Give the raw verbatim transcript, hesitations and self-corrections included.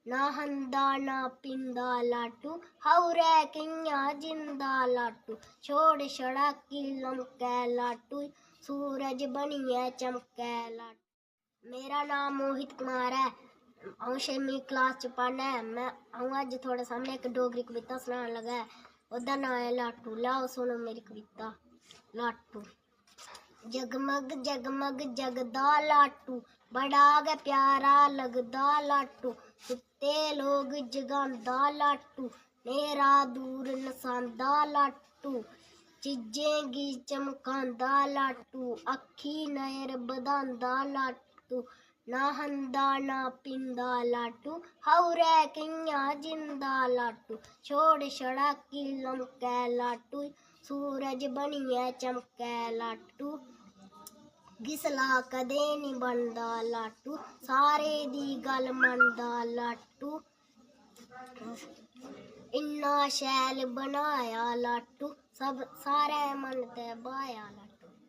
ना खंदा ना पींदा लाटू, हौरै कि'यां जींदा लाटू। छोड़ छड़ा की लमकै लाटू, सूरज बनियै चमकै लाटू। मेरा नांऽ मोहित कुमार ऐ। अ'ऊं छेमीं class च पढ़ना ऐ। में, अ'ऊं अज्ज थुआढ़े सामनै इक डोगरी कविता सनान लगा ऐ। ओह्दा नांऽ ऐ लाटू। लैओ सुनो मेरी कविता। लाटू। जगमग जगमग जगदा लाटू, बड़ा गै प्यारा लगदा लाटू। सुत्ते लोग जगांदा लाटू, न्हेरा दूर नसांदा लाटू। चीजें गी चमकांदा लाटू, अक्खी नजर बधांदा लाटू। ना खंदा ना पींदा लाटू, हौरै कि'यां जींदा लाटू। छोड़ छड़ा की लमकै लाटू, सूरज बनियै चमकै लाटू। घिसला कदें निं बनदा लाटू, सारे दी गल्ल मनदा लाटू। इन्ना शैल बनाया लाटू, सब, सारै मन ते भाया लाटू।